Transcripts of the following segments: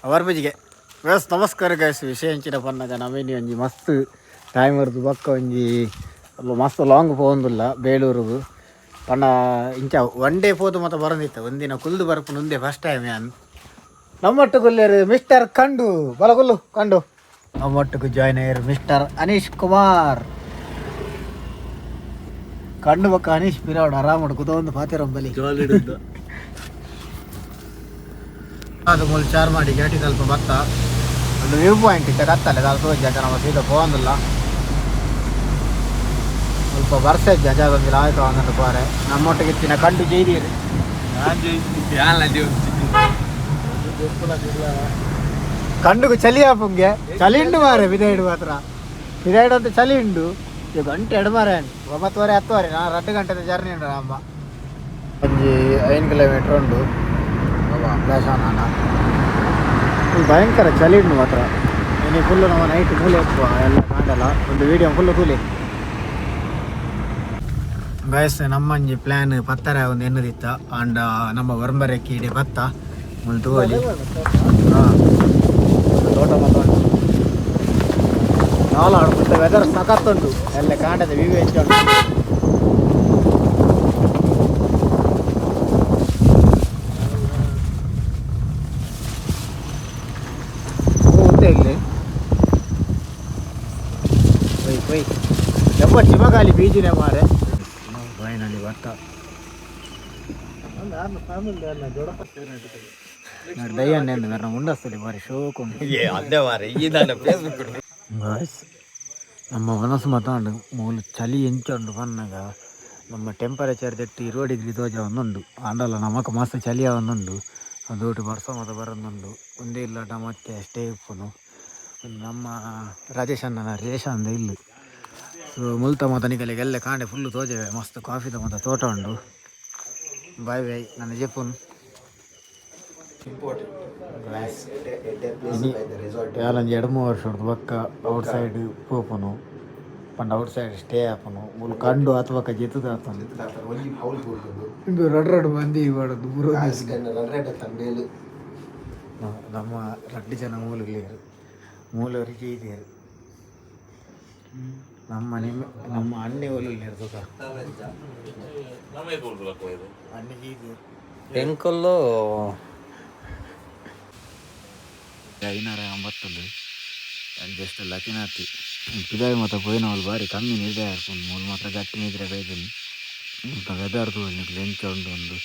ಅವರ್ಬಿಜಿಗೆ guys ನಮಸ್ಕಾರ guys. ವಿಷಯ ಎಂಚಿನ ಪನ್ನಗ ನವೀನಿ ಒಂಜಿ ಮಸ್ತ್ ಟೈಮ್ ಇರ್ದು ಬೊಕ್ಕ ಒಂಜಿ ಮಸ್ತ್ ಲಾಂಗ್ ಪೋವೊಂದುಲ್ಲ ಬೇಲೂರುಗು. ಪಂಡ ಇಂಚ ಒನ್ ಡೇ ಪೋದು ಮತ ಬರೋದಿತ್ತ, ಒಂದಿನ ಕುಲ್ದು ಬರ್ಪುನು ಒಂದೇ ಫಸ್ಟ್ ಟೈಮ್. ಯಾನ್ ನಮ್ಮೊಟ್ಟುಗುಲ್ಲೇರು ಮಿಸ್ಟರ್ ಕಂಡು ಬಲಗುಲ್ಲು ಕಂಡು, ನಮ್ಮೊಟ್ಟುಗು ಜಾಯ್ನ್ ಅಯ್ಯರು ಮಿಸ್ಟರ್ ಅನೀಶ್ ಕುಮಾರ್. ಕಂಡು ಬೊಕ್ಕ ಅನೀಶ್ ಪಿರಾವಡ್ ಆರಾಮಡ್ ಕುದೊಂದು ಪಾತೆರಂಬಲಿ. ಅದು ಮೂಲು ಚಾರ್ಮಾಡಿ ಘಾಟಿ ಸ್ವಲ್ಪ ಬತ್ತ ಒಂದು ವ್ಯೂ ಪಾಯಿಂಟ್ ಇತ್ತ ಕತ್ತಲೆ ದಾಲ ತೋಜಿ ಜನ. ನಮ್ಮ ಸೀದಾ ಪೋವೊಂದಿಲ್ಲ, ಸ್ವಲ್ಪ ಬರ್ಸ ಇಜ್ಜ ಜಾಗ ಒಂಜಿ ಲಾಯ್ಕ ಒಂದೊಂದು ಪೋರೆ. ನಮ್ಮೊಟ್ಟಿಗೆ ಇತ್ತಿನ ಕಂಡು ಜೈದೀರು. ಕಂಡುಗು ಚಳಿ ಆಪುಂಗೆ, ಚಳಿ ಉಂಡು ಮಾರೆ. ಬಿದಾಯಿಡು ಮಾತ್ರ, ಬಿದಾಯಿಡು ಅಂತ ಚಳಿ ಉಂಡು. ಈ ಗಂಟೆ ಎಡು ಮಾರೆ, 9:30 10:30. ನಾ 2 ಗಂಟೆದ ಜರ್ನಿ ಉಂಡು. ನಮ್ಮ ಒಂಜಿ 5 ಕಿಲೋಮೀಟ್ರ್ ಉಂಡು ಪ್ಲೇಸ್. ಭಯಂಕರ ಚಳಿ ಉಂಡು ಮಾತ್ರ. ಇನ್ನು ಫುಲ್ಲು ನಮ್ಮ ನೈಟ್ ಮೂಲೆ ಇಪ್ಪುವ ಎಲ್ಲ ಕಾಂಡಲ ಒಂದು ವೀಡಿಯೋ ಫುಲ್ಲು ಕೂಲಿ. ಗೈಸ್, ನಮ್ಮಂಜಿ ಪ್ಲ್ಯಾನ್ ಪತ್ತರ ಒಂದು ಎನ್ನದಿತ್ತ ಅಂಡ ನಮ್ಮ ವರ್ಂಬರೆಕ್ಕಿ ಇಡೆ ಬತ್ತ ಮುಲ್ ತೂವಲಿ. ಹಾಂ, ತೋಟ ಮಾತ ಉಂಟು. ನಾಲ್ ಆಡ್ಬಿಟ್ಟು ವೆದರ್ ಸಖತ್ ಉಂಟು. ಎಲ್ಲ ಕಾಂಡದ ವ್ಯೂ ಹೆಚ್ಚು ಉಂಟು. ಉಂಟೆ ಇಲ್ಲಿ. ಒಯ್ ಒಯ್ ಎಪ್ಪ ಚಿಮಗಾಲಿ ಬೀಜಿನೆ ಮಾರೆ. ಫೈನಲಿ ಬತ್ತ. ದಯ್ಯಣ್ಣ ಮೆರ್ನ ಮುಂಡಸ್ತದೆ, ಬಾರಿ ಶೋಕ್ ಉಂಟು. ಅದೇ ಮಾರೆ, ಈ ಫೇಸ್ಬುಕ್. ಗಾಯ್ಸ್, ನಮ್ಮ ಮನಸ್ಸು ಮಾತಾಂಡು. ಮೂಲು ಚಳಿ ಎಂಚ ಉಂಡು ಪನ್ನಗ ನಮ್ಮ ಟೆಂಪರೇಚರ್ ದೆಟ್ಟು 20 ಡಿಗ್ರಿ ತೋಜ ಒಂದುಂಡು. ಆಂಡಲ ನಮಕ್ ಮಸ್ತ್ ಚಳಿ ಒಂದುಂಡು. ಅದು ಬರ್ಸ ಮಾತ ಬರೋದುಂಡು. ಒಂದೇ ಇಲ್ಲ ಮತ್ತೆ ಸ್ಟೇ ಇಪ್ಪುನು. ಒಂದು ನಮ್ಮ ರಾಜೇಶ್ ಅಣ್ಣನ ರೇಷನ್ ಇಲ್ಲು. ಸೊ ಮುಲ್ತ ಮಾತ ನಿಕಲಿಗೆ ಎಲ್ಲ ಕಾಂಡೆ ಫುಲ್ಲು ತೋಜವೆ. ಮಸ್ತ್ ಕಾಫಿದ ಮಾತ ತೋಟ ಉಂಡು. ಬಾಯ್ ಬಾಯ್ ನನ್ನ ಜೆಪ್ಪುನು. Place by the resort. ಯಾಲೊಂಜಿ 2-3 ವರ್ಷ ಬೊಕ್ಕ ಔಟ್ ಸೈಡ್ ಪೋಪುನು ಪಂಡ ಔಟ್ ಸೈಡ್ ಸ್ಟೇ ಆಪುನು. ಮೂಲು ಕಂಡು ಆತ ಬೊಕ್ಕ ಜೆತ್ತುದು ಆತನು. ಒಂಜಿ ಹೌಲ್ ಬೂರ್ದು. ಇಂದು ರಡ್ ರಡ್ ಮಂದಿ ಬಾಡದು ಬುರೋ. ರಡ್ ರಡ್ ತಂಡೇಲು. ನಮ್ಮ ರಡ್ಡು ಜನ ಮೂಲುಲೇರು, ಮೂಲವರು ಜೈದೇರು. ನಮ್ಮ ನಿಮ್ಮ ನಮ್ಮ ಅಣ್ಣೆ ಒಲುಲೇರು ತುಕ ಅಣ್ಣೆ ಜೈದೇರು. ಎಂಕಲ್ಲು. 590 ಜಸ್ಟ್ ಲಕಿನಾತಿ ಪಿದಾಯಿ ಮಾತ ಪೋಯಿನವಳು ಬಾರಿ ಕಮ್ಮಿ ನಿದ್ರೆ ಆರ್ಪುಂಡು. ಮೂಲು ಮಾತ್ರ ಗಟ್ಟಿ ನಿದ್ರೆ ಬೈದಿನಿ. ಮುಲ್ಪ ವೆದರ್ ತೂವೊಲಿ ಎಂಚ ಉಂಡು ಒಂದು.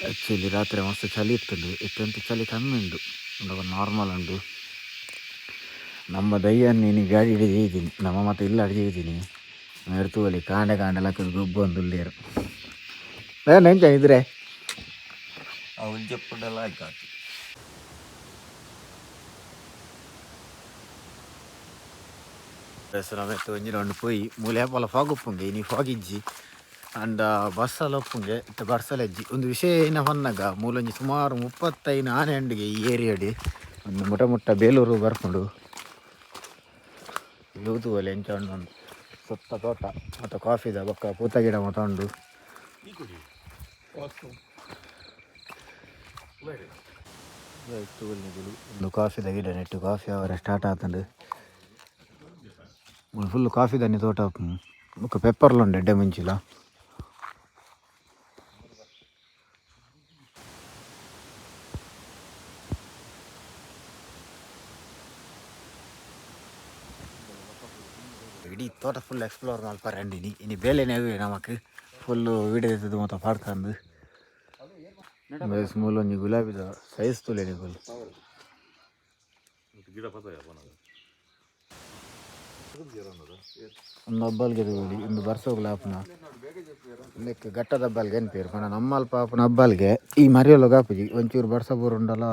ಆ್ಯಕ್ಚುಲಿ ರಾತ್ರಿ ಮಸ್ತ್ ಚಳಿ ಇತ್ತುಂಡು, ಇತ್ತಂತ ಚಳಿ ಕಮ್ಮಿ ಉಂಡು, ಉಂಡು ನಾರ್ಮಲ್ ಉಂಡು. ನಮ್ಮ ದಯ್ಯನ್ ಇನಿ ಗಾಡಿ ಹಿಡಿದು ಇದ್ದೀನಿ, ನಮ್ಮ ಮತ್ತೆ ಇಲ್ಲ ಅಡಿಗೆ ಮೇರ್ ತೂವಲಿ. ಕಾಂಡೆ ಕಾಂಡೆ ಲಕ್ಕದ ಗೊಬ್ಬು ಒಂದು ಉಲ್ಲೇರು ಎಂಚ ಇದ್ರೆ. ಅವಳು చెప్పుండలా ಆಯ್ತು. ನಮ್ಮೆತ್ತು ಒಂಜಿ ರೌಂಡ್ ಪೋಯಿ. ಮೂಲೆ ಏಪಲ ಫಾಗ್ ಉಪ್ಪುಂಗೆ, ಇನಿ ಫಾಗ್ ಇಜ್ಜಿ. ಅಂಡ ಬಸ್ಸಲ ಉಪ್ಪುಂಗೆ, ಇತ್ತೆ ಬರ್ಸಲ ಇಜ್ಜಿ. ಒಂದು ವಿಷಯ ಏನ ಪನ್ನಗ ಮೂಲೊಂಜಿ ಸುಮಾರು 35 ಆನೆ ಅಂಡಿಗೆ ಈ ಏರಿಯಾಡಿ. ಒಂದು ಮುಟ ಮುಟ್ಟ ಬೇಲೂರು ಬರ್ಪುಂಡು. ತೂವಲೆ ಎಂಚ ಉಂಡು ಒಂದು. ಸುತ್ತ ತೋಟ ಮತ್ತು ಕಾಫಿದ ಬೊಕ್ಕ ಪೂತ ಗಿಡ ಮಾತ ಉಂಡು. ಒಂದು ಕಾಫಿದ ಗಿಡ ನೆಟ್ಟು ಕಾಫಿ ಅವರ ಸ್ಟಾರ್ಟ್ ಆತಂಡು. ಫುಲ್ ಕಾಫಿ ದನ್ನಿ ತೋಟ ಉಪ್ಪುಂಡು. ಬೊಕ್ಕ ಪೆಪ್ಪರ್ಲ ಉಂಡು ಎಡ್ಡೆ ಮುಂಚಿಲ. ಇಡೀ ತೋಟ ಫುಲ್ ಎಕ್ಸ್ಪ್ಲೋರ್ ಮಲ್ಪರೆ ಇನಿ ಇನಿ ಬೇಲೆನೇ ನಮಕ್ ಫುಲ್ಲು ವೀಡಿಯೋ ದೆತ್ತುದು ಮೊತ್ತ ಪಾಡ್ಕಂದು. ಮೂಲ ಒಂಜಿ ಗುಲಾಬಿದ ಸೈಜ್ ತೂಲೆ ನಿಕುಲು. ಒಂದು ಅಬ್ಬಲ್ಗೆ ತಗೊಳ್ಳಿ ಒಂದು ಬರ್ಸೋಗ್ಲ ಆಪುನ ಉಂದೆಕ್ ಘಟ್ಟದ ಹಬ್ಬಲ್ಗೆ ಅನ್ಪೇರು. ಪಂಡ ನಮ್ಮಲ್ಪ ಆಪುನ ಹಬ್ಬಲ್ಗೆ ಈ ಮರಿಯೊಲಗ ಆಪುಜಿ. ಒಂಚೂರು ಬರ್ಸ ಬೂರುಂಡಲ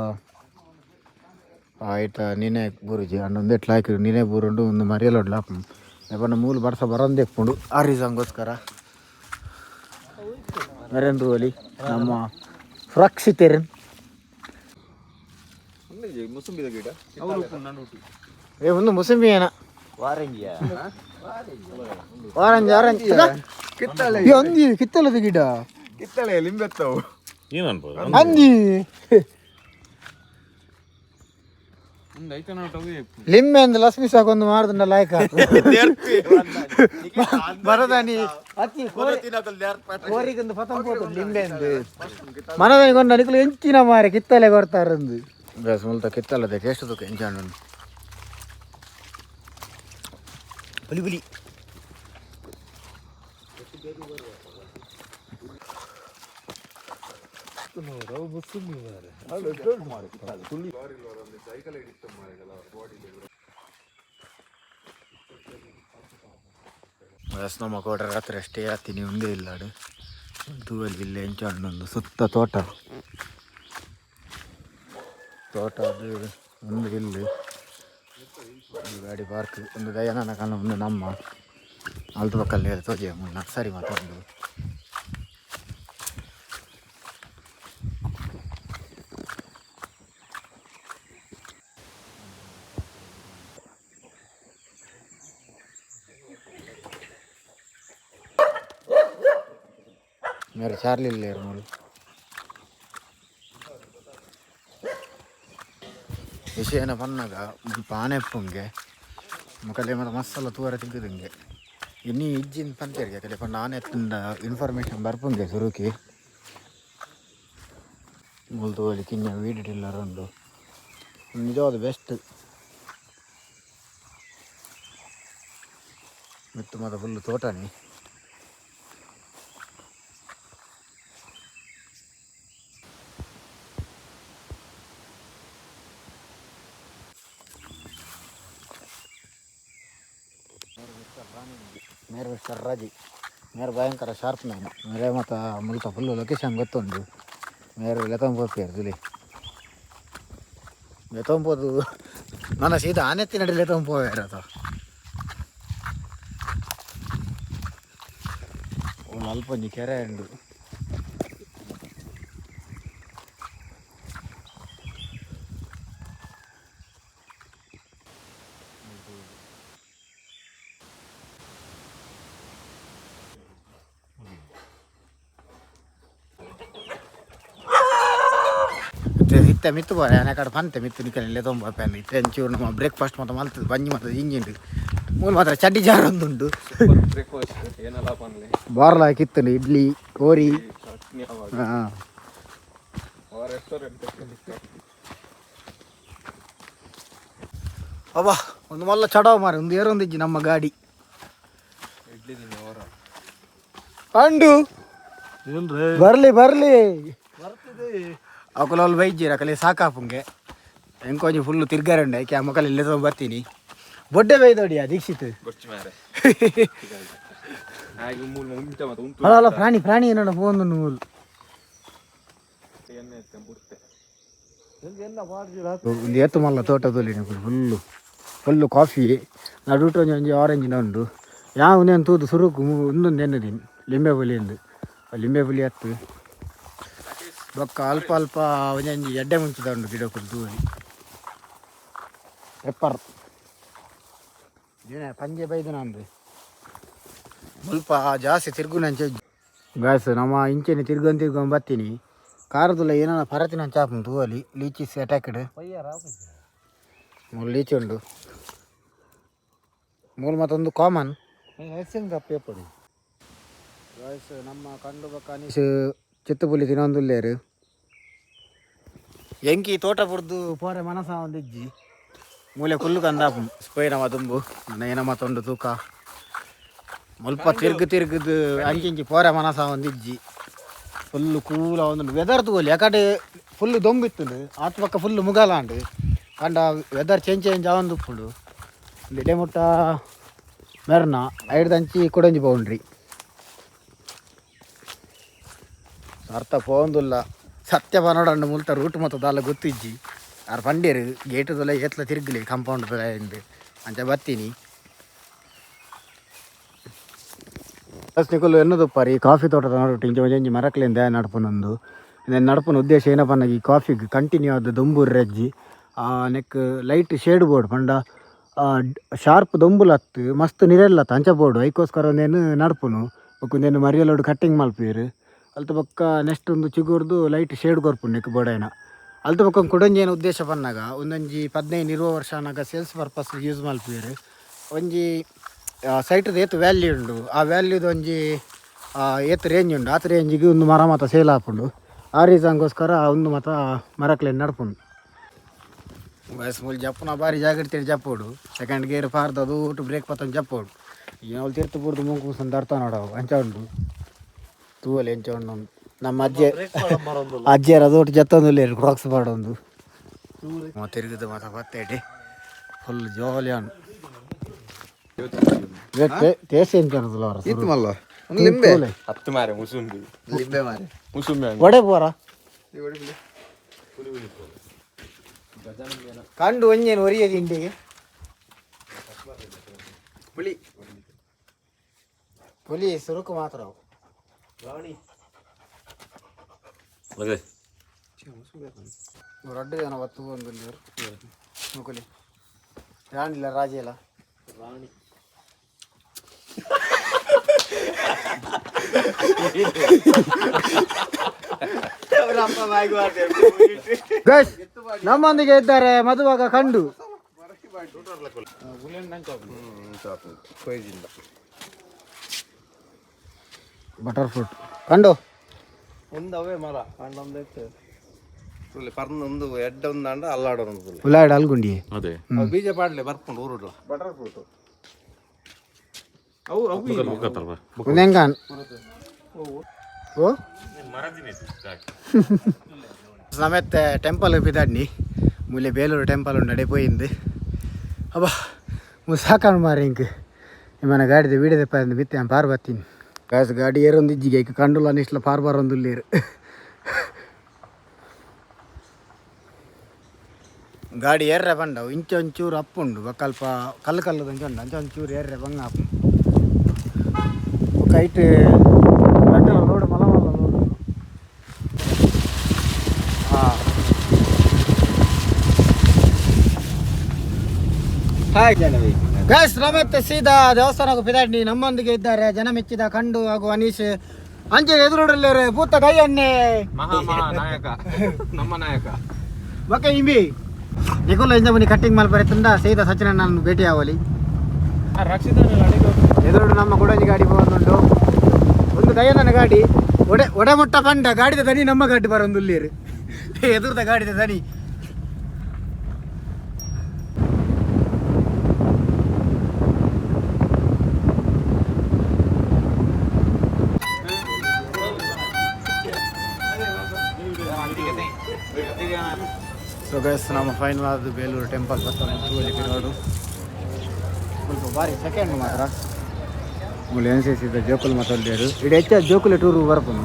ಆಯ್ತ ನಿನೆ ಬೂರುಜಿ. ಅಂಡ ಒಂದೆಟ್ಲ ಹಾಕಿ ನಿನೆ ಬೂರುಂಡು. ಒಂದು ಮರಿಯಲೊಡ್ಲ ಆಪುಂಡು. ಪಂಡ ಮೂಲು ಬರ್ಸ ಬರಂದೆ ಇಪ್ಪುಂಡು. ಆ ರೀಸನ್ಗೋಸ್ಕರ ನರೇಂದ್ರ ಒಲಿ ನಮ್ಮ ಸುರಕ್ಷಿತೇರನ್. ಮುಸುಂಬಿದ ಗಿಡ. ಏ, ಒಂದು ಮುಸುಂಬಿ ಏನ? Orange, orange. ಕಿತ್ತಳೆ. ಅಂದಿ ಕಿತ್ತಲದ ಗಿಡ. ಕಿತ್ತಳೆ ಲಿಂಬೆತ್ತವು. ಅಂದಿ. ಲಿಂಬೆ ಅಂದ್ ಲಕ್ಷ್ಮಿ ಸಾಕೊಂದು ಮಾಡ್ದಂಡ ಲಾಯ್ಕ ಮರದಾನಿ ಅತ್ತಿ ಕೋರಿಗೊಂದು ಪತಂಗ್ ಪೋತು ಲಿಂಬೆ ಅಂದು ಮನದಾನಿ ಕೊಂಡ ನಿಕುಲು ಎಂಚಿನ ಮಾರೆ ಕಿತ್ತಲೆ ಕೊರ್ತಾರಂದು ಬೇಸ್ ಮುಲ್ತ ಕಿತ್ತಲ್ಲದೆ ಟೇಸ್ಟ್ ತುಕ ಎಂಚಾಂಡು ಪುಲಿ ಪುಲಿ. ನಮ್ಮ ಕೋಟ ರಾತ್ರಿ ಅಷ್ಟೇ ಆತೀನಿ ಒಂದೇ ಇಲ್ಲಾಡು ತೂವಲ್ಲಿ ಇಲ್ಲಿ ಎಂಚಾಂಡು ಸುತ್ತ ತೋಟ ತೋಟ ಅದು ಒಂದು ಇಲ್ಲಿ ಒಂದು ಗಾಡಿ ಪಾರ್ಕ್ ಒಂದು ದಯಾನಂದ ಕಾಣ ಒಂದು ನಮ್ಮ ಅಲ್ತು ಪಕ್ಕಲ್ಲಿ ತೋಜೆ ನರ್ಸರಿ ಮಾತಾಡೋದು. ಮೇರೆ ಚಾರ್ಲಿ ಇಲ್ಲ ಮೂಲು ವಿಷಯನ ಪನ್ನಾಗ ಪಾನೆ ಪುಂಗೆ ಮೊಕಲೆ ಮತ್ತು ಮಸ್ಸಲ್ಲ ತೂರ ತಿಗ್ಗದಂಗೆ ಇನ್ನಿ ಇಜ್ಜಿನ ಪಂತೇರಿಗೆ ಕಲೆ ಪಂಡ ಆನೆ ಎತ್ತಂಡ ಇನ್ಫಾರ್ಮೇಷನ್ ಬರ್ಪುಂಗೆ ಸುರುಕಿ ಮೂಲು ತೋಲಿ ಕಿನ್ನ ವೀಡಿಟ್ಟಿಲ್ಲರುಂಡು ನಿಜವಾದ ಬೆಸ್ಟ್ ಮಿತ್ತು ಮತ ಫುಲ್ಲು ತೋಟನೇ. ಮೇರೆ ಮಿಸ್ಟರ್ ರಾಜಿ ಮೇರೆ ಭಯಂಕರ ಶಾರ್ಪ್ ಮ್ಯಾನ್ ಮೇರೆ ಮತ್ತು ಮುಲ್ತ ಫುಲ್ಲು ಲೊಕೇಶನ್ ಗೊತ್ತುಂಟು ಮೇರೆ ಲೆತಂಬೋಪೇರು ತುಲಿ ಲೆತಂಬೋದು ನನ್ನ ಸೀದಾ ಆನೆತ್ತಿ ನಡಿ ಲೆತಂಬೋವೇರ ಅಥವಾ ಅಲ್ಪ ಒಂಜಿ ಕೆರೆ ಉಂಡು. ಇತ್ತೆ ಮಿತ್ತು ಬೋರೆ ಆನೆ ಕಡೆ ಪಂತೆ ಮಿತ್ತು ನಿಕಲೆ ತೊಂಬ ಪೆನ್ ಇತ್ತೆ ಒಂಚೂರು ನಮ್ಮ ಬ್ರೇಕ್ಫಾಸ್ಟ್ ಮಾತ್ರ ಮಲ್ತದೆ ಬಂಜಿ ಮಾತ್ರ ಇಂಜಿನ್ ಮೂಲ ಮಾತ್ರ ಚಡ್ಡಿ ಜಾರ್ ಒಂದುಂಟು. ಬ್ರೇಕ್ಫಾಸ್ಟ್ ಏನಲ್ಲ ಪನ್ಲೆ. ಬಾರ್ಲ ಕಿತ್ತುಂಡು ಇಡ್ಲಿ ಕೋರಿ. ಚಟ್ನಿ ಅವಾಗ ಹಾಂ. ರೆಸ್ಟೋರೆಂಟ್. ಅಬ್ಬಾ ಒಂದು ಮಲ್ಲ ಚಡವ ಮಾರಿ ಒಂದು ಏರೊಂದಿಜ್ಜಿ ನಮ್ಮ ಗಾಡಿ. ಇಡ್ಲಿ ತಿನ್ನಿ ಅವರ. ಅಂಡು ಬರ್ಲಿ ಬರ್ಲಿ ಅಕುಲ ಬೈಜ್ಜಿರ ಅಕಲೆ ಸಾಕಾಪುಂಗೆ ಎಂಕೊಂಜಿ ಫುಲ್ಲು ತಿರ್ಗಾರಂಡೆ ಆಕೆ ಮೊಕಲ್ ಇಲ್ಲೇ ತಗೊಂಡ್ ಬರ್ತೀನಿ ಬೊಡ್ಡೆ ಬೈದೋಡಿಯಾ ದೀಕ್ಷಿತ್. ಗೊಚ್ಚು ಮಾರೆ ಹಾಗೆ ಮೂಲ ಉಂಟ ಮತ್ತೆ ಉಂಟು. ಅಲ್ಲ ಅಲ್ಲ ಪ್ರಾಣಿ ಪ್ರಾಣಿ ಏನೋ ಫೋನ್ ಮೂಲು. ಎಣ್ಣೆ ಇತ್ತೆ ಬುರ್ತೆ. ಒಂದು ಏತು ಮಲ್ಲ ತೋಟದಲ್ಲಿ full full coffee ನಡುಟು ಒಂಜಿ ಒಂಜಿ ಆರೆಂಜಿನ ಉಂಡು ಯಾವ ತೂದು ಸುರುಕು ಒಂದೊಂದು ಎನ್ನದಿನಿ ಲಿಂಬೆ ಪುಲಿ ಎಂದು ಲಿಂಬೆ ಪುಲಿ ಹತ್ತು ಬೊಕ್ಕ ಅಲ್ಪ ಅಲ್ಪ ಒಂಜೊಂಜಿ ಎಡ್ಡೆ ಮುಂಚಿದ ಉಂಡು ಗಿಡಕ್ಕೂ ತೂವಲಿ ಪೆಪ್ಪರ್ ಏನೇ ಪಂಜೆ ಬೈದು ನಂದು ಮುಲ್ಪ ಜಾಸ್ತಿ ತಿರುಗುನಂಚೆ ಗಾಸ್ ನಮ್ಮ ಇಂಚೆನೆ ತಿರ್ಗೊಂಡು ತಿರ್ಗೊಂಡು ಬರ್ತೀನಿ ಕಾರದುಲ್ಲ ಏನೋ ಪರತಿನ ಚಾಪು ತೂವಲಿ ಲೀಚಿಸ್ ಅಟ್ಯಾಕ್ಡ್ ಮೂಲು ಲೀಚಿ ಉಂಡು ಮೂಲು ಮತ್ತೊಂದು ಕಾಮನ್ ಗಾಯ್ಸ್ ನಮ್ಮ ಕಂಡು ಬಕ್ಕ ಅನೀಶ್ ಚಿತ್ತುಪುಲಿ ತಿನ್ನೊಂದುಲ್ಲೇರು ಎಂಕಿ ತೋಟ ಪುರ್ದು ಪೋರೆ ಮನಸ ಒಂದಿಜ್ಜಿ ಮೂಲೆ ಕುಲ್ಲು ಕಂದಾಪು ಸ್ಪೋಯಿನ ತುಂಬು ನನ್ನ ಏನ ಮತ್ತೊಂದು ತೂಕ ಮುಲ್ಪ ತಿರ್ಗು ತಿರ್ಗುದು ಅಂಚಿಂಚಿ ಪೋರೆ ಮನಸ ಒಂದಿಜ್ಜಿ ಫುಲ್ಲು ಕೂಲ ಒಂದು ವೆದರ್ ತಗೋಲಿ ಯಾಕಡೆ ಫುಲ್ಲು ದೊಂಬಿತ್ತುಂಡು ಆತ ಪಕ್ಕ ಫುಲ್ಲು ಮುಗಲಾಂಡು ಕಂಡ weather change change ಆವೊಂದು ಉಪ್ಪುಂಡು ಇಡೆ ಮುಟ್ಟ ಮೆರ್ನ ಐಡ್ದಂಚಿ ಕೊಡಂಜಿ ಬೌಂಡ್ರಿ ಅರ್ಥ ಪೋಂದುಲ್ಲ ಸತ್ಯ ಪನೋಡಂಡು ಮುಲ್ತ ರೂಟ್ ಮತ್ತ ದಾಲ ಗೊತ್ತಿಜ್ಜಿ ಆರ್ ಪಂಡೇರು ಗೇಟ್ ದೊಲ ಏತ್ಲ ತಿರುಗಲಿ ಕಾಂಪೌಂಡ್ ದೊಲ ಇಂದು ಅಂಚ ಬತ್ತೀನಿ ನಿಕುಲು ಎನ್ನದುಪ್ಪಾರಿ ಈ ಕಾಫಿ ತೋಟದ ನಡುಟು ಇಂಚ ಒಂಜಿ ಮರಕ್ಲಿಂದ ನಡ್ಪುನೊಂದು ಇಂದೆನ್ ನಡ್ಪುನ ಉದ್ದೇಶ ಏನಪ್ಪ ಈ ಕಾಫಿಗೆ ಕಂಟಿನ್ಯೂ ಆದ ದೊಂಬೂರು Rajji neck light shade board ಪಂಡ ಶಾರ್ಪ್ ದೊಂಬುಲತ್ತು ಮಸ್ತ್ ನಿರೆಲ್ಲತ್ತ ಅಂಚ ಬೋರ್ಡು ಐಕೋಸ್ಕರ ಒಂದೇನು ನಡ್ಪುನು ಬೊಕ್ಕ ಒಂದೇನು ಮರಿಯಲೋಡು ಕಟ್ಟಿಂಗ್ ಮಲ್ಪುವೆರ್ ಅಲ್ತ ಬೊಕ್ಕ ನೆಕ್ಸ್ಟ್ ಒಂದು ಚಿಗುರ್ದು ಲೈಟ್ ಶೇಡ್ ಕೊರ್ಪುಂಡು ನೆಕ್ ಬೋಡೈನ. ಅಲ್ತ ಬೊಕ್ಕ ಕುಡೊಂಜಿ ಉದ್ದೇಶ ಪನ್ನಾಗ ಒಂದೊಂಜಿ 15-20 ವರ್ಷ ಆನಾಗ ಸೇಲ್ಸ್ ಪರ್ಪಸ್ ಯೂಸ್ ಮಲ್ಪುವೆರ್ ಒಂಜಿ ಸೈಟ್ದ ಏತ್ ವ್ಯಾಲ್ಯೂ ಉಂಡು ಆ ವ್ಯಾಲ್ಯೂದ ಒಂಜಿ ಏತ್ ರೇಂಜ್ ಉಂಡು ಆತ್ ರೇಂಜಿಗೆ ಒಂದು ಮರ ಮಾತ ಸೇಲ್ ಆಪುಂಡು ಆ ರೀಸನ್ಗೋಸ್ಕರ ಒಂದು ಮಾತ ಮರಕ್ಲೆನ್ ನಡ್ಪುಂಡು ಬಸ್ ಮೂಲು ಜಪ್ಪುನ ಬಾರಿ ಜಾಗ್ರತೆ ಜಪ್ಪೋಡು ಸೆಕೆಂಡ್ ಗೇರ್ ಪಾರ್ದು ಅದು ಊಟ ಬ್ರೇಕ್ ಪತ್ತೊಂದು ಜಪ್ಪೋಡು ಅವ್ಳು ತೀರ್ತು ಬೂರ್ದು ಮೂಂಕು ಮುಸಂದು ಅರ್ಥ ನೋಡವು ಅಂಚ ಉಂಡು ತೂವಲೆ ಎಂಚ ಉಂಡು ನಮ್ಮ ಅಜ್ಜೆ ಅಜ್ಜಿಯರ ಅದು ಒಟ್ಟು ಜತ್ತೊಂದು ಕ್ರಾಕ್ಸ್ ಪಾಡೊಂದು ತಿರುಗಿದ ಮಾತ ಬತ್ತೇಟಿ ಫುಲ್ ಜಾಲಿ ಅನ್ ಟೇಸ್ಟ್ ಎಂಚ ಅನ್ನೋದಿಲ್ಲ ಮಲ್ಲ ಲಿಂಬೆ ಹತ್ತು ಮಾರೆ ಮುಸುಂಬಿ ಲಿಂಬೆ ಮಾರೆ ಮುಸುಂಬಿ ಒಡೆ ಪೋರ ಕಂಡು ಒಂಜೇನು ಒರಿಯದು ಇಂಡಿಗೆ ಪುಳಿ ಪುಲಿ ಸುರುಕು ಮಾತ್ರ ಅವು. ರಡ್ಡು ಜನ ಒತ್ತು ಒಂದು ಮುಕುಲಿ ರಾಣಿಲ್ಲ ರಾಜೇಲ ರಾಣಿ ಗೈಸ್ ನಮ್ಮೊಂದಿಗೆ ಇದ್ದಾರೆ ಮದುವಾಗ ಕಂಡು ಬಟರ್ ಫ್ರೂಟ್ ಕಂಡು ಒಂದು ಅವೇ ಮರ ಕಂಡೊಂದು ಪರ್ನೊಂದು ಎಡ್ಡ ಒಂದಾಂಡ ಅಲ್ಲಾಡೊಂದು ಉಲಾಡ್ ಅಲ್ಗುಂಡಿ ಅದೇ ಬೀಜ ಪಾಡ್ಲೆ ಬರ್ಪುಂಡು ಊರುಡ್ಲ ಬಟರ್ ಫ್ರೂಟ್ ಅವು ಅವು ಉಂದೆಂಗಾನ್ ಓ ಸಮೇತ ಟೆಂಪಲ್ ಬಿದಾಡ್ನಿ ಮೂಲೆ ಬೇಲೂರು ಟೆಂಪಲ್ ಉಂಡು ಅಡೆ ಪೋಯಿಂದು ಅಬ್ಬಾ ಮುಸಾಕಾಣ್ ಮಾರಿ ಇಂಕ್ ನಿಮ್ಮನ ಗಾಡಿದ ವೀಡಿಯೋದ ಪಾರಿಂದು ಬಿತ್ತೆ ಪಾರ್ ಬರ್ತೀನಿ ಗಾಸ್ ಗಾಡಿ ಏರೊಂದು ಇಜ್ಜಿಗೆ ಐಕ್ ಕಂಡುಲ ಅನಿಸ್ಲ ಪಾರ್ ಬಾರೊಂದುಲ್ಲೇರು ಗಾಡಿ ಏರ್ರೆ ಬಂಡವು ಇಂಚ ಒಂಚೂರು ಅಪ್ಪುಂಡು ಬೊಕ್ಕಲ್ಪ ಕಲ್ಲು ಕಲ್ಲುದ ಅಂಚ ಉಂಡು ಅಂಚ ಒಂಚೂರು ಏರ್ರೆ ಬಂಗ ಅಪ್ಪು ಬೊಕ್ಕ ಐಟ್ ರಡ್ಡ್ ರೋಡ್ ಮಲ್ಲ ಮಲ್ಲ ರೋಡ್ ಹಾಂ ಹಾಯ್ ಗೈಸ್ ರಮತ್ ಸೀದಾ ದೇವಸ್ಥಾನಕ್ಕೆ ಪಿದಾಡ್ನಿ ನಮ್ಮೊಂದಿಗೆ ಇದ್ದಾರೆ ಜನ ಮೆಚ್ಚಿದ ಕಂಡು ಹಾಗೂ ಅನೀಶ್ ಅಂಚೆ ಎದುರುಡಲ್ಲೇರೆ ಭೂತ ಕೈಯನ್ನೇ ಮಹಾ ಮಹಾ ನಾಯಕ ನಮ್ಮ ನಾಯಕ ಬೊಕ್ಕ ಇಂಬಿ ನಿಕುಲ ಇಂಜಮುನಿ ಕಟ್ಟಿಂಗ್ ಮಲ್ಪರೆ ತಂದ ಸೀದಾ ಸಚಿನ್ ನಾನು ಭೇಟಿ ಆವಲಿ ಎದುರುಡು ನಮ್ಮ ಗುಡಂಜಿ ಗಾಡಿ ಬಂದುಂಟು ಒಂದು ದಯನನ ಗಾಡಿ ಒಡೆ ಒಡೆ ಮುಟ್ಟ ಪಂಡ ಗಾಡಿದ ದನಿ ನಮ್ಮ ಗಾಡಿ ಬರೊಂದುಲ್ಲೇರು ಎದುರುದ ಗಾಡಿದ ದನಿ ಸೊ ಗೈಸ್ ನಮ್ಮ ಫೈನಲ್ ಆದ ಬೇಲೂರು ಟೆಂಪಲ್ ಬರ್ತಾನೆ ರೋಡು ಸ್ವಲ್ಪ ಭಾರಿ ಸೆಕೆಂಡ್ ಮಾತ್ರ ಮೂಲು ಎನ್ ಸಿ ಸಿದ ಜೋಕುಲು ಮಾತಾಡ್ಲೇರು ಇಡೀ ಹೆಚ್ಚ ಜೋಕುಲೆ ಟೂರ್ ಬರ್ಪುನು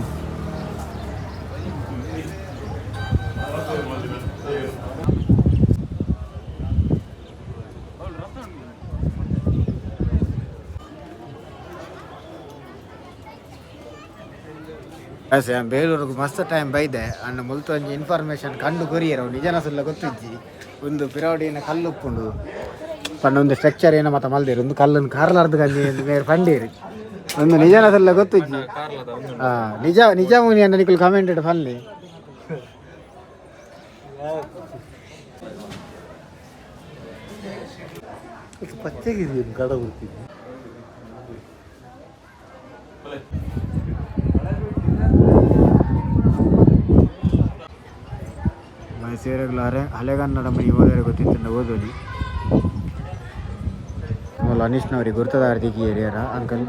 ಬೇಲೂರಿಗೆ ಮಸ್ತ್ ಟೈಮ್ ಬೈದೆ ಅಣ್ಣ ಮುಲ್ತು ಒಂಜಿ ಇನ್ಫಾರ್ಮೇಷನ್ ಕಂಡು ಕೊರಿಯರ್ ಅವು ನಿಜನ ಸುಲ್ಲ ಗೊತ್ತಿಜ್ಜಿ ಒಂದು ಪಿರವಡಿನ ಕಲ್ಲು ಉಪ್ಪುಂಡು ಪಂಡ ಒಂದು ಸ್ಟ್ರಕ್ಚರ್ ಏನೋ ಮತ ಮಲ್ದೇರು ಒಂದು ಕಲ್ಲನ್ನು ಕಾರ್ಲಾರ್ದು ಗಂಜಿ ಎಂದು ಮೇರ್ ಪಂಡೀರಿ ಒಂದು ನಿಜನ ಸುಲ್ಲ ಗೊತ್ತಿಜ್ಜಿ ಹಾಂ ನಿಜ ನಿಜ ಮುನಿ ಅಣ್ಣ ನಿಕುಲ್ ಕಮೆಂಟೆಡ್ ಫನ್ಲಿ ಪಚ್ಚೆಗಿದೆಯಾ ಕಡ ಬರ್ತಿದ್ದೆ ಸೇರಗ್ಲಾರೆ ಹಳೆಗನ್ನಡ ಮನಿ ಓದರೆ ಗೊತ್ತಿತ್ತು ಓದೋಲಿ ಮೂಲ ಅನೀಶ್ನವ್ರಿಗೆ ಗುರ್ತದಾರ ದಿಕ್ಕಿಯೇರಿಯಾರ ಅಂಕಲ್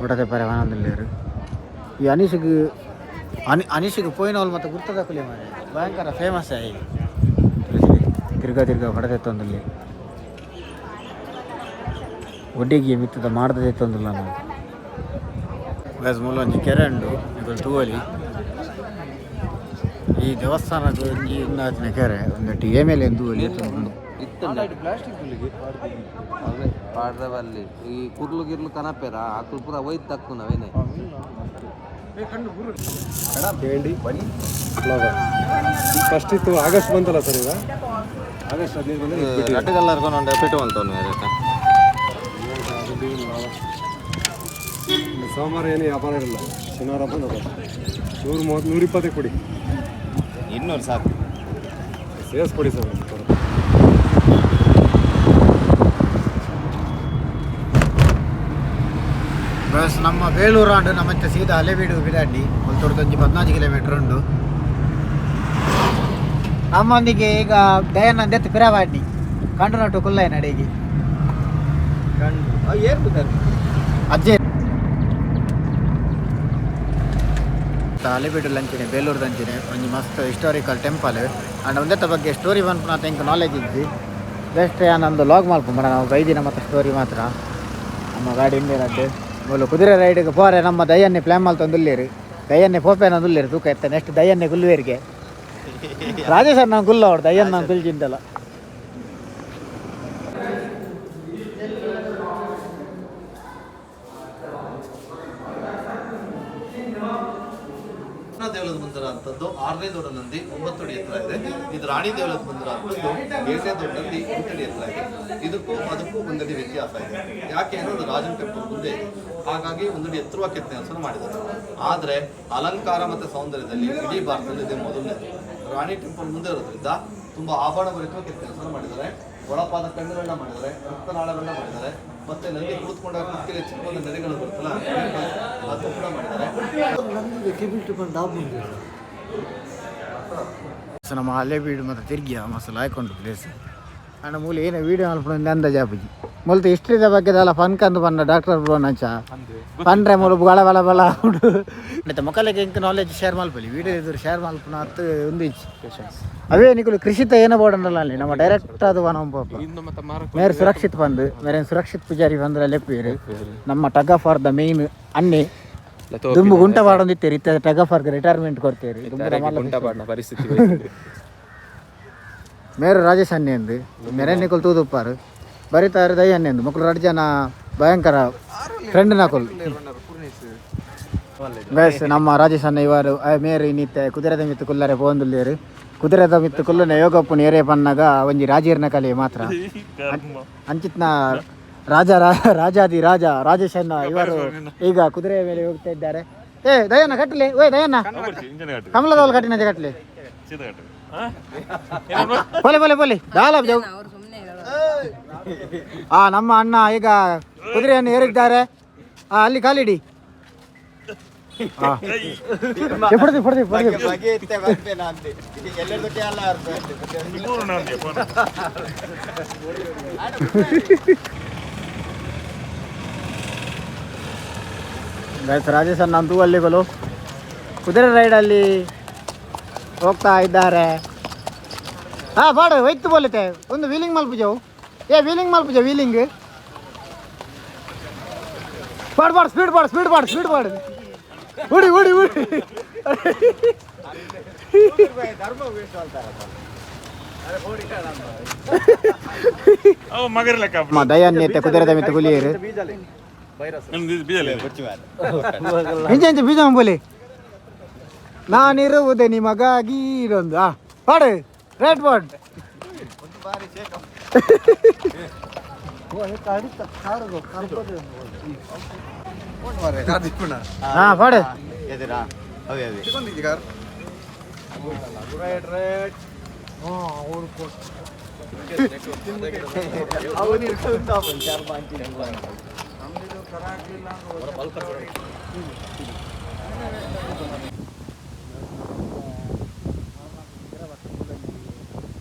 ಒಡತೆ ಪರೆ ಆನಂದಲ್ಲೇರು ಈ ಅನೀಶ್ಗೆ ಅನೀಶ್ಗೆ ಪೋಯಿನವಲ್ ಮತ್ತು ಗುರ್ತದ ಕುಲಿ ಮಾರೆ ಭಯಂಕರ ಫೇಮಸ್ ಆಯಿ ತಿರ್ಗಾ ತಿರ್ಗಾ ಹೊಡೆದೆತ್ತೊಂದಲ್ಲಿ ಒಡ್ಡಿಗೆ ಮಿತ್ತದ ಮಾಡ್ದೆತ್ತೊಂದಿಲ್ಲ ನಾವು ಬಸ್ ಮೂಲ ಒಂಜಿ ಕೆರೆ ಉಂಡು ನಿಕುಲು ತೂವಲಿ ಈ ದೇವಸ್ಥಾನದ ಒಂಜಿ ಉಂದಾತಿನ ಕೆರೆ ಒಂದೊಟ್ಟು ಏಮೇಲೆ ತೂವಲಿ ಎತ್ತೊಂದುಂಡು ಅವೇ ಪಾಡ್ರವಲ್ಲಿ ಈ ಕುರ್ಲು ಗಿರ್ಲು ಕನಪೇರ ಆಕುಲು ಪೂರ ಒಯ್ದು ತಕ್ಕುನವೇನೆ ಫಸ್ಟ್ ಇತ್ತು ಆಗಸ್ಟ್ ಬಂತಲ್ಲ ಸರ್ ಈಗ ಆಗಸ್ಟ್ 15 ಬಂದರೆ ಸೋಮವಾರ ಏನು ವ್ಯಾಪಾರ ಇರಲ್ಲ, ಶನಿವಾರ ಬಂದ 130 120 ಕೊಡಿ. 200 ಸಾಕು. ಸೇರಿಸ್ಕೊಡಿ ಸರ್. ಬಸ್ ನಮ್ಮ ಬೇಲೂರು ಆಂಡು ನಮ್ಮ ಸೀದಾ ಹಳೆಬೀಡು ಬಿದಾಂಡಿ ಒಲ್ತೊಡ್ದೊಂಜಿ 14 ಕಿಲೋಮೀಟರ್ ಉಂಡು. ನಮ್ಮೊಂದಿಗೆ ಈಗ ದಯಾನಂದ ಎತ್ತು ಪಿರವಾಡಿ ಕಂಡು ನಟು ಕುಲ್ಲೈ ನಡೆಗೆ ಅಜ್ಜೆ ಹಳೆಬೀಡು ಲಂಚಿನೆ ಬೇಲೂರು ದಂಚಿನೆ ಒಂಜಿ ಮಸ್ತ್ ಹಿಸ್ಟಾರಿಕಲ್ ಟೆಂಪಲ್ ಅಂಡ್ ಒಂದೆತ್ತ ಬಗ್ಗೆ ಸ್ಟೋರಿ ಪನ್ಪುನ ಎಂಕ್ ನಾಲೆಜ್ ಇಜ್ಜಿ. ಜಸ್ಟ್ ಯಾನೊಂದು ಲಾಗ್ ಮಲ್ಪು ಮಡ ನಾವು ಬೈದಿನ ಮತ್ತು ಸ್ಟೋರಿ ಮಾತ್ರ. ನಮ್ಮ ಗಾಡಿ ಇಂಡಿರಡ್ಡು ಮೂಲು ಕುದುರೆ ರೈಡ್ಗೆ ಪೋರೆ ನಮ್ಮ ದಯ್ಯನ್ನೇ ಪ್ಲ್ಯಾನ್ ಮಲ್ತೊಂದುಲ್ಲೇರು ದಯ್ಯನ್ನೇ ಪೋಪೇನೊಂದುಲ್ಲೇರು ತೂಕ ಎತ್ತ ನೆಕ್ಸ್ಟ್ ದಯ್ಯನ್ನೇ ಗುಲ್ವೇರಿಗೆ ರಾಜೇಶ್ ನಾವು ಗುಲ್ಲ ಅವ್ರು ದಯ್ಯನ್ ನಾವು ಗುಲ್ಜಿಂದಲ್ಲ. ದೇವಲದ ಮಂದಿರ ಅಂತದ್ದು 6ನೇ ದೊಡ್ಡ ನಂದಿ 9 ಅಡಿ ಎತ್ತರ ಇದೆ. ಇದು ರಾಣಿ ದೇವಲದ ಮಂದಿರ ಅಂತದ್ದು 7ನೇ ದೊಡ್ಡ ನಂದಿ 8 ಅಡಿ ಎತ್ತರ ಇದೆ. ಇದಕ್ಕೂ ಅದಕ್ಕೂ ಒಂದಡಿ ವ್ಯತ್ಯಾಸ ಇದೆ. ಯಾಕೆ ಅಂದ್ರೆ ಅದು ರಾಜನ ಟೆಂಪಲ್ ಮುಂದೆ ಇದೆ, ಹಾಗಾಗಿ ಒಂದಡಿ ಎತ್ತರವಾಗಿ ಕೆತ್ತನೆಯನ್ನು ಮಾಡಿದ್ದಾರೆ. ಆದರೆ ಅಲಂಕಾರ ಮತ್ತು ಸೌಂದರ್ಯದಲ್ಲಿ ಇಡೀ ಭಾರತದಲ್ಲಿ ಇದೆ ಮೊದಲನೇದು. ರಾಣಿ ಟೆಂಪಲ್ ಮುಂದೆ ಇರೋದ್ರಿಂದ ತುಂಬ ಆಭರಣಭರಿತವಾಗಿ ಕೆತ್ತನೆಯನ್ನು ಮಾಡಿದ್ದಾರೆ. ಒಳಪಾದ ಕಣ್ಣುಗಳನ್ನ ಮಾಡಿದ್ದಾರೆ, ರಕ್ತನಾಳಗಳನ್ನ ಮಾಡಿದ್ದಾರೆ. ಮತ್ತೆ ನಂದಿ ಕೂತ್ಕೊಂಡಾಗ ಕುತ್ತಿಗೆ ಚಿಕ್ಕ ಒಂದು ನೆರೆಗಳು ಬರುತ್ತಲ್ಲ ಅದು ಕೂಡ ಮಾಡಿದ್ದಾರೆ. ನಮ್ಮ ಹಳೆಬೀಡು ಮತ್ತು ತಿರ್ಗಿಯ ಮಸ್ತ್ ಲಾಯ್ಕೊಂಡು ಪ್ಲೇಸ್ ಅಂಡ್ ಮೂಲ ಏನು ವೀಡಿಯೋ ಮಲ್ಪುನ ಅಂದಾಜು ಆಪುಜಿ. ಮೊಲ್ತ ಹಿಸ್ಟ್ರಿದ ಬಗ್ಗೆ ದಾಲ ಪನ್ಕಂದು ಪಂಡ ಡಾಕ್ಟರ್ ಬ್ರೋ ನಂಚ ಪಂಡ್ರೆ ಮೂಲು ಬಳ ಬಳ ಬಳ ಉಂಡು. ಮತ್ತೆ ಮೊಕ್ಕಲಿಗೆ ಇಂಕ್ ನಾಲೆಜ್ ಶೇರ್ ಮಲ್ಪಲಿ ವೀಡಿಯೋ ಇದ್ರು ಶೇರ್ ಮಲ್ಪುನ ಅತ್ತು ಒಂದು ಇಂಚ್ ಅವೇ ನಿಕುಲು ಕೃಷಿತ ಏನ ಬೋರ್ಡಲ್ಲ ಅಲ್ಲಿ ನಮ್ಮ ಡೈರೆಕ್ಟ್ ಅದು ವನ ಮೇರೆ ಸುರಕ್ಷಿತ್ ಬಂದು ಮೇರೆ ಸುರಕ್ಷಿತ್ ಪೂಜಾರಿ ಬಂದ್ರೆ ಲೆಪ್ಪೀರು ನಮ್ಮ tug of war the main ಅನ್ನಿ ದುಂಬು ಗುಂಟ ಪಾಡೊಂದಿತ್ತೀರಿ ಇತ್ತ tug of war retirement ಕೊಡ್ತೀರಿ. ಪರಿಸ್ಥಿತಿ ಮೇರು ರಾಜೇಶ್ ಅನ್ನಿ ಎಂದು ಮೇರೆ ನಿಕುಲು ತೂದುಪ್ಪಾರು ಬರಿತಾರೆ ದೈ ಅನ್ನಿ ಎಂದು ಮಕ್ಕಳು ಎರಡು ಜನ ಭಯಂಕರ ಫ್ರೆಂಡ್ ನಕುಲ್ ಬಸ್ ನಮ್ಮ ರಾಜೇಶ್ ಅಣ್ಣ ಇವರು ಮೇರು ಇನ್ನಿತ್ತೆ ಕುದುರೆದ ಮಿತ್ತು ಕುಲ್ಲರೆ ಪೋಂದುಲ್ಲೇರು ಕುದುರೆದ ಮಿತ್ತು ಕುಲ್ಲನೆ ಯೋಗಪ್ಪು ಏರೇ ಪನ್ನಾಗ ಒಂಜಿ ರಾಜೀರ್ನ ಕಲೆ ಮಾತ್ರ ಅಂಚಿತ್ನ ರಾಜ ರಾಜಾದಿ ರಾಜ ರಾಜೇಶ್ ಅಣ್ಣ ಇವರು ಈಗ ಕುದುರೆಯ ಮೇಲೆ ಹೋಗ್ತಾ ಇದ್ದಾರೆ. ಏ ದಯಣ್ಣ ಕಟ್ಟಲಿ ಓಯ್ ದಯಣ್ಣ ಕಮಲದವಲ್ ಕಟ್ಟಿನ ಕಟ್ಟಲಿ ಪೋಲೆ ಪೋಲೆ ಪೋಲೆ ದಾಲ ಜಾವು. ಆ ನಮ್ಮ ಅಣ್ಣ ಈಗ ಕುದುರೆಯನ್ನು ಏರಿದ್ದಾರೆ. ಆ ಅಲ್ಲಿ ಕಾಲಿಡಿ. ಪಡ್ದಿ ಪಡ್ದಿ ಪಡ್ದಿ. ರಾಜೇಶ್ ಅಣ್ಣ ಅಂತೂ ಅಲ್ಲಿಗಳು ಕುದುರೆ ರೈಡಲ್ಲಿ ಹೋಗ್ತಾ ಇದ್ದಾರೆ. ಹಾ ಬಾಡು ಒಯ್ತು ಬೋಲತೆ ಒಂದು ವೀಲಿಂಗ್ ಮಲ್ಪುಜವು. ಏ ವೀಲಿಂಗ್ ಮಲ್ಪುಜ ವೀಲಿಂಗ್ ಬಾಡ್ ಬಾಡ್ ಸ್ಪೀಡ್ ಬಾಡ್ ಸ್ಪೀಡ್ ಬಾಡ್ ಸ್ಪೀಡ್ ಬಾಡ್ ಉಡಿ ಉಡಿ ಉಡಿ. ದಯಾನ್ಯತೆ ಕುದುರೆದ ಮಿತ್ತು ಗುಲಿಯರು ಇಂಚ ಇಂಚ ಬೀಜ ಬೋಲಿ ನಾನಿರುವುದೇ ನಿಮಗಾಗಿ ಇದೊಂದು. ಆ ಪಾಡು ರೇಟ್ ಬೋರ್ಡ್. ಹಾ ಪಾಡು.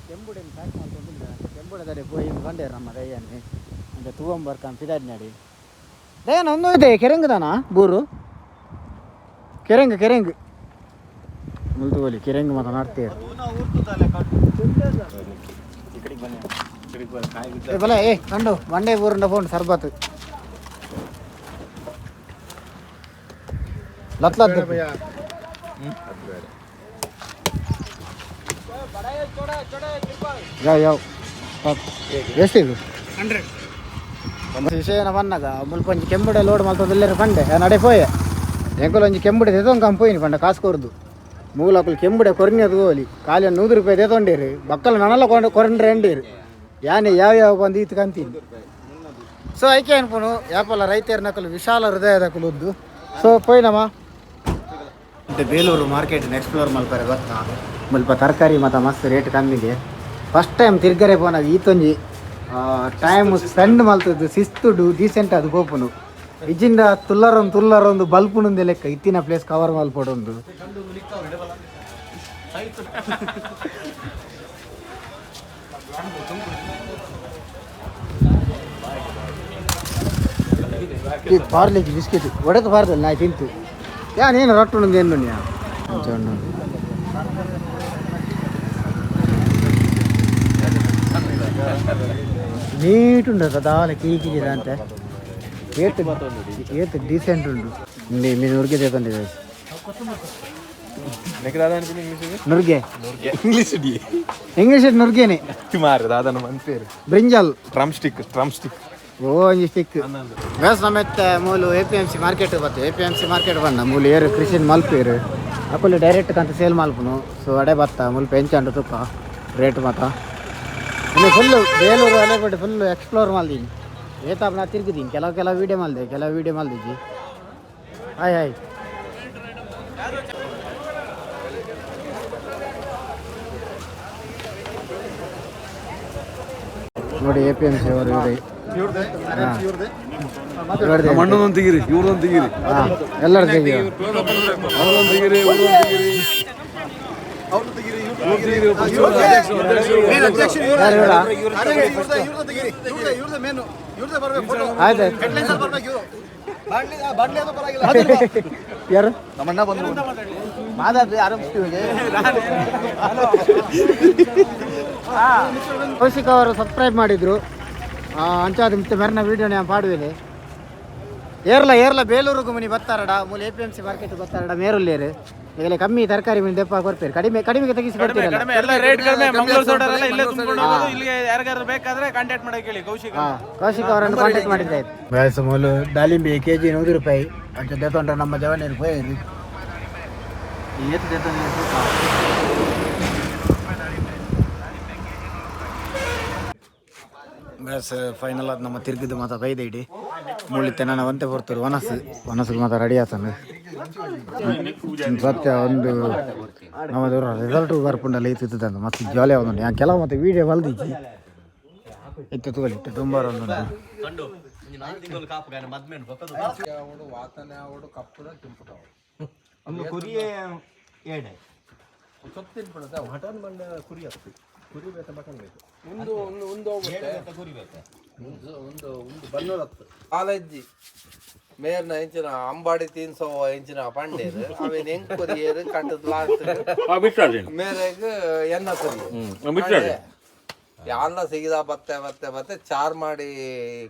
ಕೆಂಬುಡೆನ್ ಪ್ಯಾಕ್ ಮಾಡ್ಕೊಂಡಿಲ್ಲ ಕೆಂಬುಡದರೆ ಪೋಯಿ ಬಂಡೇರು ನಮ್ಮ ದಯ್ಯನ್ನಿ ಅಂಚ ತೂವಂಬರ್ಕ ಪಿದಾಡ್ನಾಡಿ ದಯನ ಒಂದು ಇದೆ ಕೆರೆಂಗುದಾನ ಬೂರು ಕೆರೆಂಗ್ ಕೆರೆಂಗ್ ಮುಲ್ತುಗೋಲಿ ಕೆರೆಂಗ್ ಮಾತ ನಾಡ್ತೀರ ಬಲ ಏ ಕಂಡು ಮಂಡೆ ಬೂರುಂಡ ಫೋನ್ ಸರ್ಬತ್ ಲತ್ಲತ್ ಯಾವ ಯಾವ ಎಷ್ಟಿದು ವಿಷಯನ ಬನ್ನಾಗ ಮುಲ್ಪ ಒಂಜಿ ಕೆಂಬುಡೆ ಲೋಡ್ ಮಲ್ತೊಂದುಲ್ಲೆರ್ ಪಂಡೆ ನಡೆ ಪೋಯೆ ಎಂಕುಲು ಒಂಜಿ ಕೆಂಬುಡೆ ದೆತೊಂದು ಕಂಪೋಯಿನಿ ಪಂಡ ಕಾಸು ಕೊರ್ದು ಮೂಲಕುಲು ಕೆಂಬುಡೆ ಕೊರ್ನಿಯದು ಹೋಲಿ ಖಾಲಿ ಒಂದು 100 ರೂಪಾಯಿ ದೆತೊಂಡೇರು ಬಕ್ಕಲ ನನಲ ಕೊಂಡು ಕೊರಂಡ್ರೆ ಅಂಡೇರು ಯಾನೆ ಯಾವ ಯಾವ ಬಂದು ಈತ್ ಕಂತೀನಿ. ಸೊ ಐಕೆ ಅನ್ಪುನು ಯಾಪಲ್ಲ ರೈತರ್ನಕಲು ವಿಶಾಲ ಹೃದಯದಕುಲು ಉದ್ದು ಸೊ ಪೋಯ್ನಮ್ಮ. ಮತ್ತೆ ಬೇಲೂರು ಮಾರ್ಕೆಟ್ ಎಕ್ಸ್ಪ್ಲೋರ್ ಮಲ್ಪರೆ ಗೊತ್ತಾ ಮುಲ್ಪ ತರಕಾರಿ ಮತ್ತು ಮಸ್ತ್ ರೇಟ್ ಕಮ್ಮಿಗೆ. First time ತಿರ್ಗರೆ ಪೋನಾಗ ಈತೊಂಜಿ ಟೈಮ್ ಸ್ಪೆಂಡ್ ಮಲ್ತದ್ದು ಶಿಸ್ತುಡು ಡೀಸೆಂಟ್ ಅದು ಪೋಪುನು ಇಜ್ಜಿಂದ ತುಲ್ಲರೊಂದು ತುಲ್ಲರೊಂದು ಬಲ್ಪುನೊಂದು ಲೆಕ್ಕ ಇತ್ತಿನ ಪ್ಲೇಸ್ ಕವರ್ ಮಲ್ಪಡೊಂದು ಪಾರ್ಲೆಜಿ ಬಿಸ್ಕೆಟ್ ಒಡೆದು ಪಾರ್ದಲ್ಲ ನಾ ತಿಂತು ಯಾ ನೀನು ರೊಟ್ಟುಂದು ಏನು ಉಂಡು ನೀಟ್ ಉಂಡು ಸದಾಲ ಕೀಕಿಗೆ ಅಂತೆ ಏತ್ ಏತ್ ಡೀಸೆಂಟ್ ಉಂಡು ಮೀನು ನುರ್ಗೆ ತಗೊಂಡಿದೆ ನುರ್ಗೆ ಇಂಗ್ಲೀಷ್ ಇಂಗ್ಲೀಷ್ ನುರ್ಗೇನೆ ಮಾರು ದಾದನ ಮನ್ಪೇರು brinjal drum stick drum stick ಓ ಒಂಜಿ ಸ್ಟಿಕ್ ಬೇಸ್ ನಮ್ಮೆತ್ತೆ ಮೂಲು A P M C market ಬತ್ತೆ A P M C market ಬಂದ ಮೂಲು ಏರು ಕೃಷಿನ್ ಮಲ್ಪೇರು ಅಕುಲು ಡೈರೆಕ್ಟ್ ಕಂತ ಸೇಲ್ ಮಲ್ಪುನು ಸೊ ಅಡೆ ಬತ್ತ ಮುಲ್ಪ ಎಂಚಂಡು ತುಪ್ಪ ರೇಟ್ ಮಾತ ಇನ್ನು ಫುಲ್ಲು ಬೇಲೂರು ಅಲೆಪೇಟೆ ಫುಲ್ಲು ಎಕ್ಸ್ಪ್ಲೋರ್ ಮಲ್ದೀನಿ ಏತಾಪ್ ನಾ ತಿರುಗಿದ್ದೀನಿ ಕೆಲವು ಕೆಲವು ವೀಡಿಯೋ ಮಲ್ದೆ ಕೆಲವು ವೀಡಿಯೋ ಮಲ್ದಿದ್ದಿ ಹಾಯ್ ಹಾಯ್ ನೋಡಿ A P M C ಅವರು ಇವ್ರೆ ಮಣ್ಣೊಂದು ತೆಗೀರಿ, ಇವ್ರದೊಂದು ತೆಗೀರಿ, ಹಾಂ ಎಲ್ಲರೂ ತೆಗಿಯೋ ಅವ್ರದೊಂದು ತೆಗೀರಿ, ಇವ್ರದೊಂದು ತೆಗೀರಿ. ಯಾರು ಇವರಾ? ಆಯ್ತು ಯಾರು ನಮ್ಮಣ್ಣ ಬಂದ್ರು ಕೌಶಿಕ್ ಅವರು ಸಬ್ಸ್ಕ್ರೈಬ್ ಮಾಡಿದ್ರು ಅಂಚಾದ ಮಿತ್ತ ಮೆರ್ನ ವೀಡಿಯೋ ನಾನು ಪಾಡುವೇನೆ ಏರ್ಲ ಏರ್ಲ ಬೇಲೂರುಗು ಮುನಿ ಬತ್ತಾರಡ ಮೂಲ A P M C market ಬತ್ತಾರಡ ಮೇರುಲ್ಲೇರು ಈಗಲೇ ಕಮ್ಮಿ ತರಕಾರಿ ಮೀನು ದೆಪ್ಪ ಕೊಡ್ತೀರಿ ಕಡಿಮೆ ಕಡಿಮೆಗೆ ತೆಗಿಸಿ ಕೊಡ್ತೀರಲ್ಲ ಎಲ್ಲ ರೇಟ್ ಕಡಿಮೆ ಮಂಗಳೂರು ಸೋಡರೆಲ್ಲ ಇಲ್ಲೇ ತುಂಬಿಕೊಂಡು ಹೋಗೋದು. ಇಲ್ಲಿಗೆ ಯಾರಿಗಾದ್ರು ಬೇಕಾದ್ರೆ ಕಾಂಟ್ಯಾಕ್ಟ್ ಮಾಡಕ್ಕೆ ಹೇಳಿ ಕೌಶಿಕ್ ಹಾಂ ಕೌಶಿಕ್ ಅವರನ್ನು ಕಾಂಟ್ಯಾಕ್ಟ್ ಮಾಡಿದ್ರೆ ಆಯ್ತು ಬಯಸ ಮೂಲು ದಾಳಿಂಬೆ ಕೆ ಜಿ 100 ರೂಪಾಯಿ ಅಂಚ ದೇತೊಂಡ್ರೆ ನಮ್ಮ ಜವನೇರು ಪೋಯರು ಬಸ್ ಫೈನಲ್ ಆದ ನಮ್ಮ ತಿರುಗಿದ್ದು ಮಾತ ಬೈದ ಇಡಿ ಮುಳ್ಳಿತ್ತೆ ನಾನು ಒಂತೆ ಬರ್ತಾರೆ ವನಸು ವನಸ್ಸಿಗೆ ಮಾತ ರೆಡಿ ಆತನು ಸತ್ಯ ಒಂದು ನಮ್ಮ ರಿಸಲ್ಟ್ ಬರ್ಪುಂಡಲ್ಲ ಇತ್ತಿತ್ತಂತ ಮತ್ತೆ ಜಾಲಿ ಆವೊಂದು ಯಾ ಕೆಲವು ಮತ್ತೆ ವೀಡಿಯೋ ಬಲ್ದಿಜ್ಜಿ ಇತ್ತು ತೋಲಿ ಇತ್ತು ತುಂಬ ಒಂದು ಒಂದು ಒಂದು ಒಂದು ಹೋಗುತ್ತೆ ಒಂದು ಒಂದು ಒಂದು ಬನ್ನೂರತ್ತು ಕಾಲೇಜಿ ಮೇರ್ನ ಎಂಚಿನ ಅಂಬಾಡಿ ತೀನ್ಸೋ ಎಂಚಿನ ಪಂಡೇರು ಅವೇನು ಹೆಂಗ್ ಕೊರಿಯೇರು ಕಟ್ಟದ ಲಾಸ್ಟ್ ಮೇರೆಗ್ ಎನ್ನ ಕೊರಿಯೇರು ಎಲ್ಲ ಸಿಗಿದ ಬತ್ತೆ ಬತ್ತೆ ಬತ್ತೆ ಚಾರ್ ಮಾಡಿ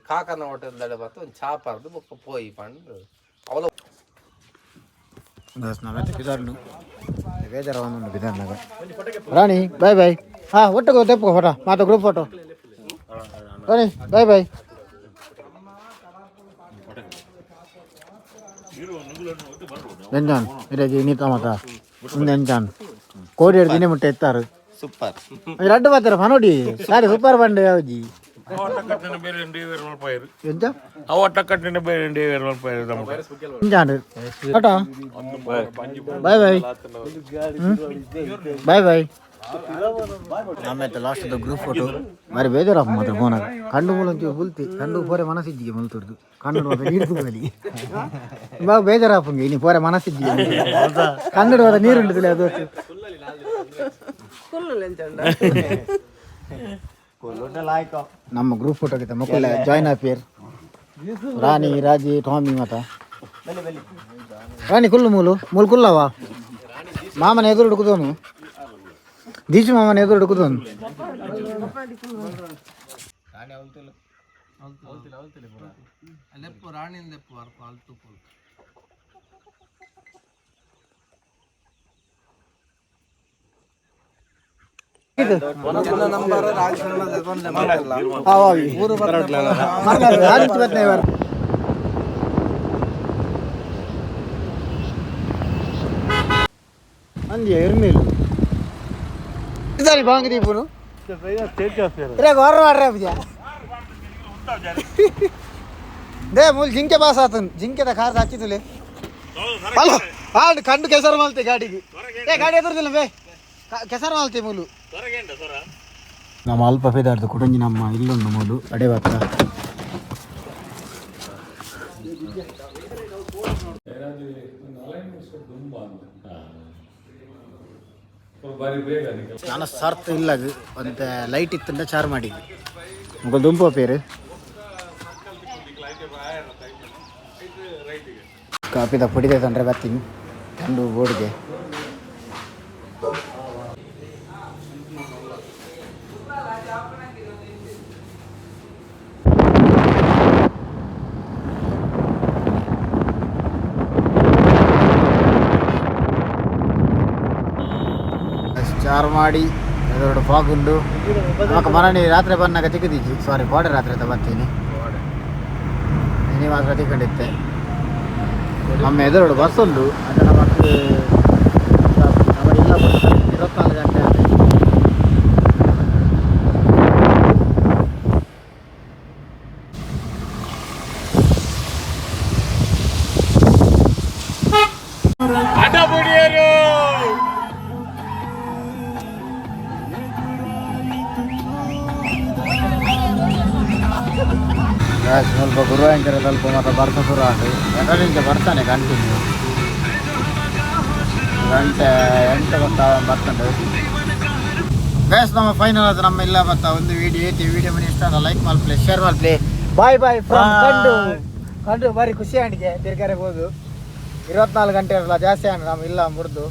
ಕಾಕನ ಹೋಟೆಲ್ದಡೆ ಬತ್ತೆ ಒಂದು ಚಾ ಪರ್ದು ಬೊಕ್ಕ ಪೋಯಿ ಪಂಡು ಅವಲ ಬಸ್ ನಾವೈತೆ ಬಿದಾರ್ನು ಬೇಜಾರ ಒಂದುಂಡು ಬಿದಾರ್ನಾಗ ರಾಣಿ ಬಾಯ್ ಬಾಯ್ ಹಾಂ ಒಟ್ಟಿಗೆ ತೆಪ್ಪು ಫೋಟೋ ಮಾತು group photo Rani bye bye ಎಂಜಾನ್ ಇರೇಗಿ ನೀತಾ ಮಾತ ಒಂದು ಎಂಜಾನ್ ಕೋಡಿ ಎರಡು ದಿನ ಮುಟ್ಟೆ ಎತ್ತಾರು ಸೂಪರ್ ರಡ್ಡು ಮಾತಾರ ಫನೋಡಿ ಸಾರಿ ಸೂಪರ್ ಬಂಡೆ ಯಾವ್ಜಿ ಎಂಜ ಎಂಜಾನ್ tata bye bye bye bye ಆಮೇಲೆ last group photo మరి ಬೇಜಾರಾಪ ಮಾತ್ರ ಫೋನಾಗ ಕಣ್ಣು ಮೂಲಂಚು ಬುಲ್ತಿ ಕಣ್ಣು ಪೋರೆ ಮನಸ್ಸಿಜ್ಜಿಗೆ ಮುಲ್ತುರ್ದು ಕಣ್ಣು ಹೋದ ನೀರು ತುಂಬಲಿ ಬಾ ಬೇಜಾರಾಪಂಗೆ ಇನಿ ಪೋರೆ ಮನಸ್ಸಿಜ್ಜಿಗೆ ಕನ್ನಡ ಹೋದ ನೀರು ಉಂಟು ಅದು ನಮ್ಮ ಗ್ರೂಪ್ ಫೋಟೋಗೆ ಮಕ್ಕಳ ಜಾಯ್ನ್ ಆಪಿಯರ್ ರಾಣಿ ರಾಜಿ ಟಾಮಿ ಮಾತ ರಾಣಿ ಕುಲ್ಲು ಮೂಲು ಮೂಲು ಕುಲ್ಲವಾ ಮಾಮನ ಎದುರು ಹುಡುಕುದವನು ದೀಚು ಮಾಮನ ಎದುರು ಹುಡುಕುದವನು ಲೆಪ್ಪು ರಾಣಿನ ಲೆಪ್ಪು ಅರ್ಪ ಅಲ್ತು ಪೋಲ್ ನಂಬರ್ ರಾಜಶರಣ ಅಂದ್ಯ ಎರ್ಮೇಲು ಇದಾರಿ ಬಾಂಗ್ ದೀಪುನು రే గోర వాడరా పూజ they ಮೂಲ್ ಜಿಂಕೆ ಬಾಸ್ ಆತನ್ ಜಿಂಕೆದ ಕಾರ್ ಹಾಕಿದುಲೆ ಅಲ್ಲ ಆಡ್ ಕಂಡು ಕೆಸರು ಮಲ್ತೆ ಗಾಡಿಗೆ. ಏ ಗಾಡಿ ಎದುರುದಿಲ್ಲ ಬೇ ಕೆಸರು ಮಲ್ತೆ ಮೂಲು. ನಮ್ಮ ಅಲ್ಪ ಪೇದಾರ್ದು ಕುಡಂಜಿ ನಮ್ಮ ಇಲ್ಲೊಂದು ಮೂಲು ಅಡೆ ಬತ್ತ. ನಾನು ಸರ್ತ್ ಇಲ್ಲ, ಒಂದು ಲೈಟ್ ಇತ್ತಂದ ಚಾರ್ ಮಾಡಿ ಮುಗಲ್ ದುಂಪು ಪೇರು ಕಾಪಿದ ಪೊಡಿದೆ ತಂದ್ರೆ ಬರ್ತೀನಿ ತಂಡು ಬೋರ್ಡ್ಗೆ. ಚಾರ್ ಮಾಡಿ ಎರಡು ಫಾಗ್ ಉಂಡು. ನಮಕ್ ಮರಣಿ ರಾತ್ರಿ ಬಂದಾಗ ತಿಕ್ಕದಿಜ್ಜಿ, ಸಾರಿ ಕೋಡೆ ರಾತ್ರಿ ಅಂತ ಬರ್ತೀನಿ ಇನಿ ಮಾತ್ರ ತಿಕ್ಕೊಂಡಿತ್ತೆ. ನಮ್ಮ ಎದುರು ಬಸ್ ಉಂಡು, ಅದು ನಮಕ್ ನಮ್ಮ ಇಲ್ಲ 24 ಗಂಟೆ ಆಗಿದೆ. ಸ್ವಲ್ಪ ಗುರುವಾಯಂಕರ ಸ್ವಲ್ಪ ಮಾತ್ರ ಬರ್ಸ ಶುರು ಆಗಿ ಎರಡರಿಂದ ಬರ್ತಾನೆ ಕಂಟಿನ್ಯೂ ಗಂಟೆ 8 ಬರ್ತಾ ಬರ್ತಾನೆ. ಗೈಸ್ ನಮ್ಮ ಫೈನಲ್ ಅದು ನಮ್ಮ ಇಲ್ಲ ಬತ್ತ ಒಂದು ವಿಡಿಯೋ ಐತಿ. ವಿಡಿಯೋ ಮನೆ ಇಷ್ಟ ಅಲ್ಲ ಲೈಕ್ ಮಲ್ಪ್ಲೆ, ಶೇರ್ ಮಲ್ಪ್ಲೆ. ಬಾಯ್ ಬಾಯ್ ಫ್ರಮ್ ಕಂಡು ಕಂಡು. ಭಾರಿ ಖುಷಿ ಆಂಡಿಗೆ ತಿರ್ಗಾರೆ ಹೋದು 24 ಗಂಟೆ ಇರಲ್ಲ ಜಾಸ್ತಿ ಆಂಡ್ ನಮ್ಮ ಇಲ್ಲ ಮುರಿದು.